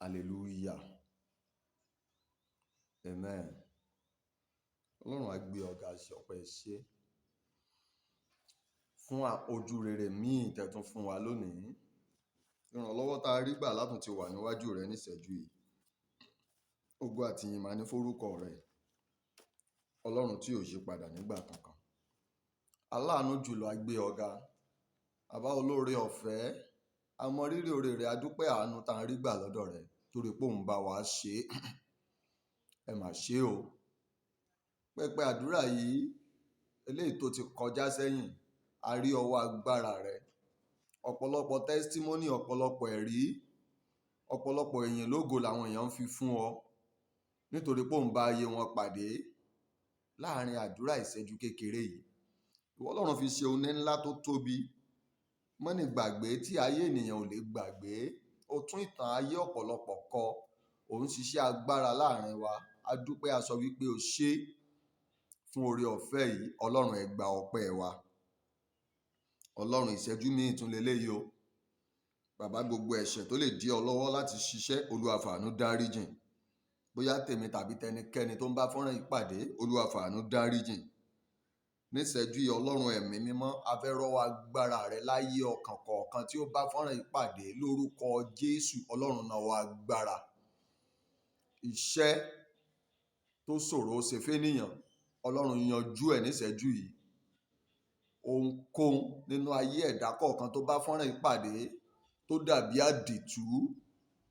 Hallelujah. Amen. Ọlọ́run á gbé ọ̀gá ṣe ọpẹ́ ṣe fún ojú rere míì tẹ́tún fún wa lónìí. Ìrànlọ́wọ́ tá a rí gbà látún ti wà níwájú rẹ níṣẹ́jú yìí. Ògo àti ìyìn máa ní forúkọ rẹ. Ọlọ́run tí ò yí padà nígbà kankan. Aláàánú jùlọ, a gbé ọ̀gá. Bàbá olóore ọ̀fẹ́, a mọ rírì oore rẹ, a dúpẹ́ àánú tá a rí gbà lọ́dọ̀ rẹ torí pé òun bá wa ṣe é. Ẹ mà ṣe o. Pẹpẹ àdúrà yìí, eléyìí tó ti kọjá sẹ́yìn, a rí ọwọ́ agbára rẹ. Ọ̀pọ̀lọpọ̀ testimony, ọ̀pọ̀lọpọ̀ ẹ̀rí, ọ̀pọ̀lọpọ̀ ìyìn lógo làwọn èèyàn ń fi fún ọ nítorí pé òun bá ayé wọn pàdé láàrin àdúrà ìṣẹ́jú kékeré yìí. Ìwọ Ọlọ́run fi ṣe oní ńlá tó tóbi, mọ́nì gbàgbé tí ayé ènìyàn ò lè gbàgbé. Ó tún ìtàn ayé ọ̀pọ̀lọpọ̀ kọ, òun ṣiṣẹ́ agbára láàrin wa. A dúpẹ́, a sọ wípé o ṣé fún oore ọ̀fẹ́ yìí. Ọlọ́run, ẹ gba ọpẹ́ wa. Ọlọ́run, ìṣẹ́jú míì tún leléyìí o. Bàbá, gbogbo ẹ̀ṣẹ̀ tó lè dí ọ lọ́wọ́ láti ṣiṣẹ́, Olúwa fàánú dáríjìn. Bóyá tèmi tàbí tẹnikẹ́ni tó ń bá fọ́nrán yìí pàdé, Olúwa fàánú dáríjìn. Níṣẹ́jú yìí, Ọlọ́run ẹ̀mí mímọ́, a fẹ́ rọ́wọ́ agbára rẹ láyé ọkàn kọ̀ọ̀kan tí ó bá fọ́nrán yìí pàdé lórúkọ Jésù. Ọlọ́run, nawọ́ agbára. Iṣẹ́ tó ṣòro ṣe fẹ́nìyàn, Ọlọ́run yanjú ẹ̀ níṣẹ́jú yìí. Ohunkóhun nínú ayé ẹ̀dá kọ̀ọ̀kan tó bá fọ́nrán yìí pàdé tó dàbí àdìtú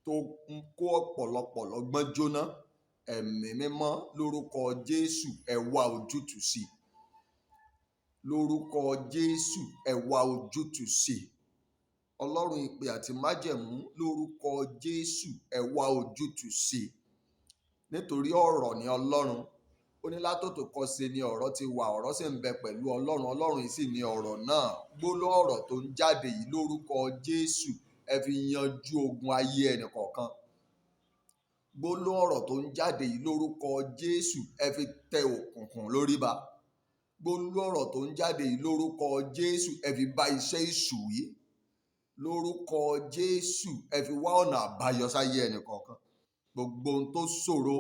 tó ń kó ọ̀pọ̀lọpọ̀ lọ́gbọ́n jóná, ẹ̀mí mímọ́, lórúkọ Jésù, ẹ wá ojútùú sí i. Lórúkọ Jésù, ẹ wá ojútùú sí i. Ọlọ́run ìpè àti májẹ̀mú, lórúkọ Jésù, ẹ wá ojútùú sí i. Nítorí ọ̀rọ̀ ni Ọlọ́run. Ó ní látètèkọ́ṣe ni ọ̀rọ̀ ti wà, ọ̀rọ̀ sì ń bẹ pẹ̀lú Ọlọ́run, Ọlọ́run yìí sì ni ọ̀rọ̀ náà. Gbólóhùn ọ̀rọ̀ tó ń jáde yìí, lórúkọ Jésù, ẹ fi yanjú ogun ayé ẹnì kọ̀ọ̀kan. Gbólóhùn ọ̀rọ̀ tó ń jáde yìí, lórúkọ Jésù, ẹ fi tẹ òkùnkùn lórí ba. Gbólóhùn ọ̀rọ̀ tó ń jáde yìí, lórúkọ Jésù, ẹ fi bá iṣẹ́ èṣù wí. Lórúkọ Jésù, ẹ fi wá ọ̀nà àbáyọ sáyé ẹnì kọ̀ọ̀kan. Gbogbo ohun tó ṣòro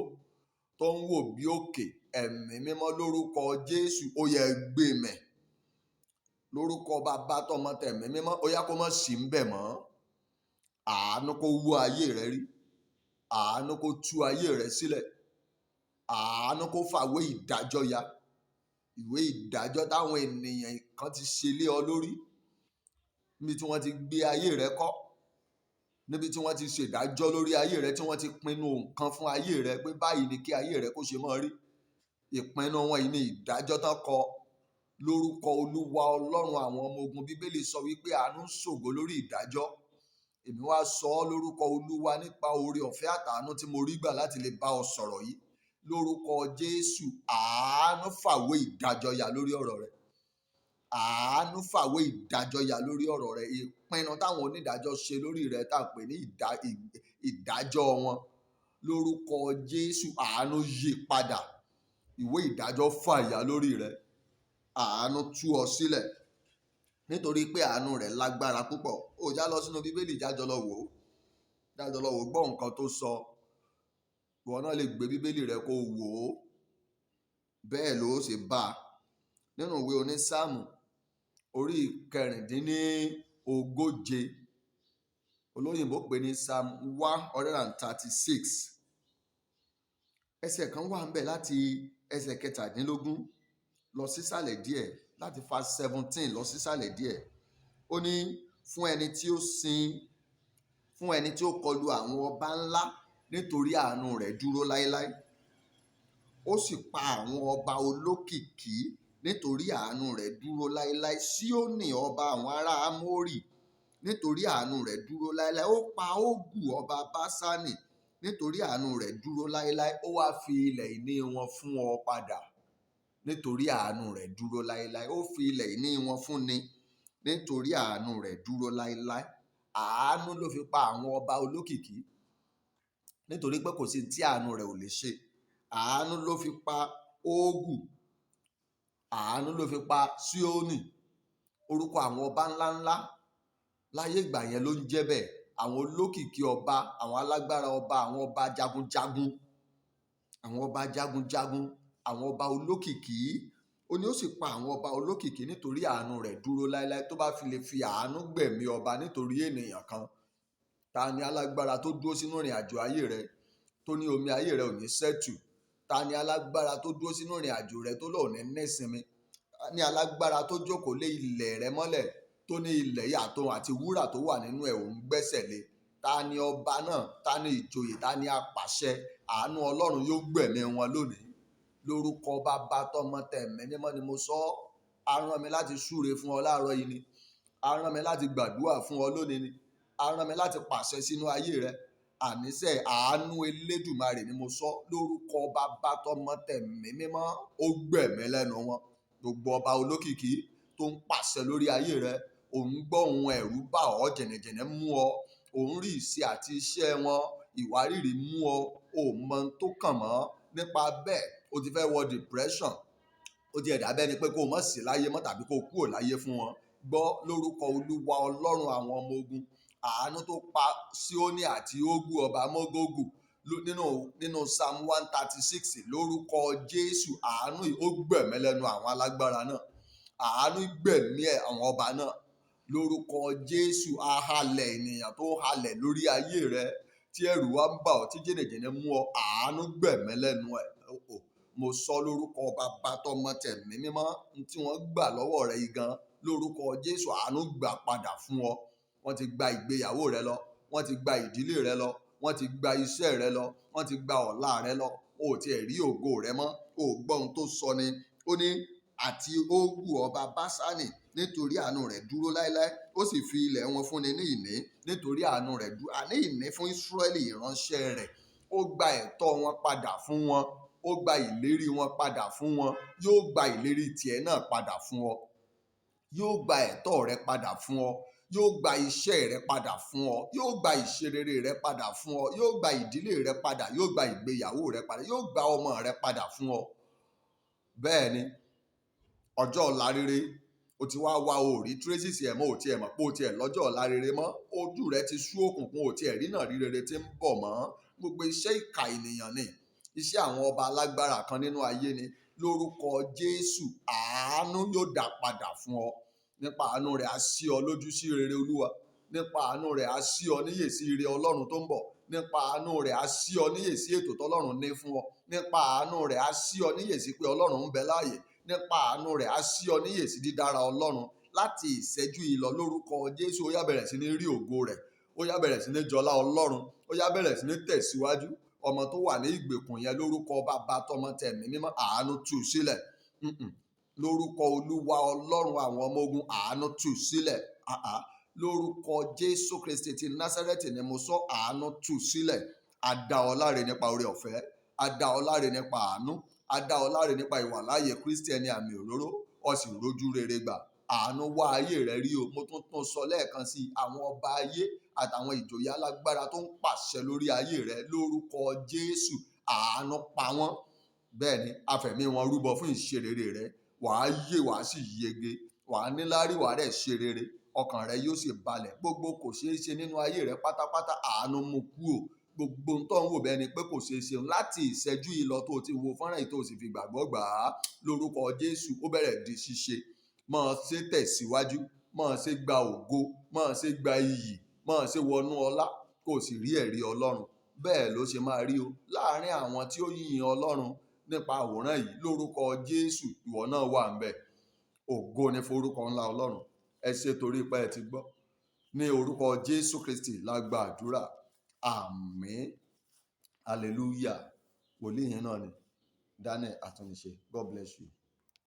tó ń wò bí òkè, ẹ̀mí mímọ́, lórúkọ Jésù, ó yẹ gbé mẹ̀. Lórúkọ Bàbá, tọmọ, tẹ̀mí mímọ́, ó yá, kó má sí ń bẹ̀ mọ́. Àánú kó wú ayé rẹ rí. Àánú kó tú ayé rẹ sílẹ̀. Àánú kó fàwé ìdájọ́ ya. Ìwé ìdájọ́ táwọn ènìyàn kan ti ṣe lé ọ lórí, níbi tí wọ́n ti gbé ayé rẹ kọ́, níbi tí wọ́n ti ṣèdájọ́ lórí ayé rẹ, tí wọ́n ti pinnu nǹkan fún ayé rẹ pé báyìí ni kí ayé rẹ kó ṣe máa rí. Ìpinnu wọn yìí ni ìdájọ́ tán kọ. Lórúkọ Olúwa Ọlọ́run àwọn ọmọ ogun, Bíbélì sọ wípé àánú ń ṣògo lórí ìdájọ́. Èmi wá sọ ọ́ lórúkọ Olúwa, nípa oore ọ̀fẹ́ àtàánú tí mo rí gbà láti lè bá ọ sọ̀rọ̀ yìí, lórúkọ Jésù, àánú fàwé ìdájọ́ ya lórí ọ̀rọ̀ rẹ. Àánú fàwé ìdájọ́ ya lórí ọ̀rọ̀ rẹ. Ìpinnu táwọn onídàájọ́ ṣe lórí rẹ tá à ń pè ní ìdájọ́ wọn, lórúkọ Jésù, àánú yí padà. Ìwé ìdájọ́ fàya lórí rẹ. Àánú tú ọ sílẹ̀ nítorí pé àánú rẹ̀ lágbára púpọ̀. Ó já lọ sínú Bíbélì, jájọ lọ wò ó, jájọ lọ wò ó. Gbọ́ nǹkan tó sọ. Ìwọ náà lè gbé Bíbélì rẹ kó wò ó, bẹ́ẹ̀ ló ṣe bá a nínú ìwé Onísáàmù orí 36. Olóyìnbó pè ní Psalm 136. Ẹsẹ̀ kan wà ń bẹ̀ láti ẹsẹ̀ 17 lọ sísàlẹ̀ díẹ̀, láti verse 17 lọ sísàlẹ̀ díẹ̀. Ó ní, fún ẹni tí ó sin, fún ẹni tí ó kọlu àwọn ọba ńlá, nítorí àánú rẹ̀ dúró láéláé. Ó sì pa àwọn ọba olókìkí, nítorí àánú rẹ̀ dúró láéláé. Síónì, ọba àwọn ará Ámórì, nítorí àánú rẹ̀ dúró láéláé. Ó pa Ógù, ọba Báṣánì, nítorí àánú rẹ̀ dúró láéláé. Ó wá fi ilẹ̀ ìní wọn fún ọ padà, nítorí àánú rẹ̀ dúró láéláé. Ó fi ilẹ̀ ìní wọn fún ni, nítorí àánú rẹ̀ dúró láéláé. Àánú ló fi pa àwọn ọba olókìkí, nítorí pé kò sí tí àánú rẹ̀ ò lè ṣe. Àánú ló fi pa Ógù. Àánú ló fi pa Síónì. Orúkọ àwọn ọba ńláńlá láyé ìgbà yẹn ló ń jẹ́ bẹ́ẹ̀. Àwọn olókìkí ọba, àwọn alágbára ọba, àwọn ọba jagunjagun, àwọn ọba jagunjagun, àwọn ọba olókìkí. Ó ní ó sì pa àwọn ọba olókìkí nítorí àánú rẹ̀ dúró láéláé. Tó bá fi lè fi àánú gbẹ̀mí ọba nítorí ènìyàn kan, ta ni alágbára tó dúró sínú ìrìn àjò ayé rẹ tó ní omi ayé rẹ ò ní sẹ́tù? Ta ni alágbára tó dúró sínú ìrìn àjò rẹ tó lóò ní nísinmi? Ta ni alágbára tó jókòó lé ilẹ̀ rẹ mọ́lẹ̀ tó ní ilẹ̀ yìí àtohun àti wúrà tó wà nínú ẹ̀ òun gbẹ́sẹ̀ lé? Ta ni ọba náà? Ta ni ìjòyè? Ta ni apàṣẹ? Àánú Ọlọ́run yóò gbẹ̀mí wọn lónìí. Lórúkọ Bàbá, tọmọ, tẹ̀mí mímọ́ ni mo sọ ọ́. A rán mi láti súre fún ọ láàárọ̀ yìí ni. A rán mi láti gbàdúrà fún ọ lónìí ni. A rán mi láti pàṣẹ sínú ayé rẹ. Àníṣe àánú Elédùmarè ni mo sọ. Lórúkọ Bàbá, tọmọ, tẹ̀mí mímọ́, ó gbẹ̀mí lẹ́nu wọn. Gbogbo ọba olókìkí tó ń pàṣẹ lórí ayé rẹ, òun gbọ́ ohun ẹ̀rù bà ọ́, jẹ̀nẹ̀jẹ̀nẹ̀ mú ọ, òun rí ìṣe àti iṣẹ́ wọn, ìwárìrì mú ọ, ò mọ ohun tó kàn mọ́. Nípa bẹ́ẹ̀, o ti fẹ́ wọ depression. Ó ti ẹ̀dá bẹ́ẹ̀ ni pé kó o mọ̀ sí láyé mọ́ tàbí kó o kúrò láyé fún wọn. Gbọ́, lórúkọ Olúwa Ọlọ́run àwọn ọmọ ogun, àánú tó pa Síónì àti Ógù ọba Mógógù nínú Psalm 136, lórúkọ Jésù, àánú yìí ó gbẹ̀mí lẹ́nu àwọn alágbára náà. Àánú gbẹ̀mí ẹ̀ àwọn ọba náà. Lórúkọ Jésù, ahalẹ̀ ènìyàn tó halẹ̀ lórí ayé rẹ tí ẹ̀rù wa ń bà ọ́, tí jẹ̀nẹ̀jẹ̀nẹ̀ mú ọ, àánú gbẹ̀mí lẹ́nu ẹ̀. Mo sọ lórúkọ Bàbá, tọmọ, tẹ̀mí mímọ́, tí wọ́n gbà lọ́wọ́ rẹ yìí gan, lórúkọ Jésù, àánú gbà padà fún ọ. Wọ́n ti gba ìgbéyàwó rẹ lọ, wọ́n ti gba ìdílé rẹ lọ, wọ́n ti gba iṣẹ́ rẹ lọ, wọ́n ti gba ọ̀la rẹ lọ. O ò tiẹ̀ rí ògo rẹ mọ́. O ò gbọ́ ohun tó sọ ni. Ó ní àti Ógù ọba Báṣánì, nítorí àánú rẹ̀ dúró láéláé. Ó sì fi ilẹ̀ wọn fúnni ní ìní, nítorí àánú rẹ̀ dúró, àní ìní fún Ísírẹ́lì ìránṣẹ́ rẹ̀. Ó gba ẹ̀tọ́ wọn padà fún wọn. Ó gba ìlérí wọn padà fún wọn. Yóò gba ìlérí tiẹ̀ náà padà fún ọ. Yóò gba ẹ̀tọ́ rẹ padà fún ọ. Yóò gba iṣẹ́ rẹ padà fún ọ. Yóò gba ìṣerere rẹ padà fún ọ. Yóò gba ìdílé rẹ padà. Yóò gba ìgbéyàwó rẹ padà. Yóò gba ọmọ rẹ padà fún ọ. Bẹ́ẹ̀ ni, ọjọ́ ọ̀la rere o ti wá wá, o rí traces ẹ̀ mọ́, o tiẹ̀ mọ̀ pé o tiẹ̀ lọ́jọ́ ọ̀la rere mọ́. Ojú rẹ ti sú òkùnkùn, o tiẹ̀ rí náà rí rere tí ń bọ̀ mọ́. Gbogbo iṣẹ́ ìkà ènìyàn ni, iṣẹ́ àwọn ọba alágbára kan nínú ayé ni. Lórúkọ Jésù, àánú yóò dá padà fún ọ. Nípa àánú rẹ̀, á ṣí ọ lójú sí rere Olúwa. Nípa àánú rẹ̀, á ṣí ọ níyè sí ire Ọlọ́run tó ń bọ̀. Nípa àánú rẹ̀, á ṣí ọ níyè sí ètò tọ́lọ́run ní fún ọ. Nípa àánú rẹ̀, á ṣí ọ níyè sí pé Ọlọ́run ń bẹ láàyè. Nípa àánú rẹ̀, á ṣí ọ níyè sí dídára Ọlọ́run. Láti ìṣẹ́jú yìí lọ, lórúkọ Jésù, ó yá, bẹ̀rẹ̀ sí ní rí ògo rẹ̀. Ó yá, bẹ̀rẹ̀ sí ní jọlá Ọlọ́run. Ó yá, bẹ̀rẹ̀ sí ní tẹ̀síwájú. Ọmọ tó wà ní ìgbèkùn yẹn, lórúkọ Bàbá, tọmọ, tẹ̀mí mímọ́, àánú tú sílẹ̀. Lórúkọ Olúwa Ọlọ́run àwọn ọmọ ogun, àánú tú sílẹ̀. Lórúkọ Jésù Kristi ti Násárẹ́tì ni mo sọ, àánú tú sílẹ̀. A dá ọ láre nípa oore ọ̀fẹ́. A dá ọ láre nípa àánú. A dá ọ láre nípa ìwàláàyè Kristi ẹni àmì òróró. Ọ sì rójú rere gbà. Àánú wá ayé rẹ rí o. Mo tún tún sọ lẹ́ẹ̀kan sí i, àwọn ọba ayé àtàwọn ìjòyè alágbára tó ń pàṣẹ lórí ayé rẹ, lórúkọ Jésù, àánú pa wọ́n. Bẹ́ẹ̀ ni, afẹ̀mí wọn rúbọ fún ìṣerere rẹ. Wàá yè, wàá sì yege, wàá níláárí, wàá rẹ̀ ṣe rere, ọkàn rẹ yóò sì balẹ̀. Gbogbo kò ṣeé ṣe nínú ayé rẹ pátápátá, àánú mú kúrò. Gbogbo ohun tó ń wò bẹ́ẹ̀ ni pé kò ṣeé ṣe, láti ìṣẹ́jú yìí lọ tó o ti wo fọ́nrán yìí tó o sì fi gbàgbọ́ gbà á, lórúkọ Jésù, ó bẹ̀rẹ̀ di ṣíṣe. Máa ṣe tẹ̀síwájú, máa ṣe gba ògo, máa ṣe gba iyì, máa ṣe wọnú ọlá, kó o sì rí ẹ̀rí Ọlọ́run. Bẹ́ẹ̀ ló ṣe máa rí o. Láàárín àwọn tí ó yìn Ọlọ́run nípa àwòrán yìí, lórúkọ Jésù, ìwọ náà wà ńbẹ̀. Ògo ni forúkọ ńlá Ọlọ́run. Ẹ ṣe torí pé ẹ ti gbọ́. Ní orúkọ Jésù Kristi la gba àdúrà. Àmín. Hallelujah. Wòlíì yẹn náà ni Daniel Àtúnṣe. God bless you.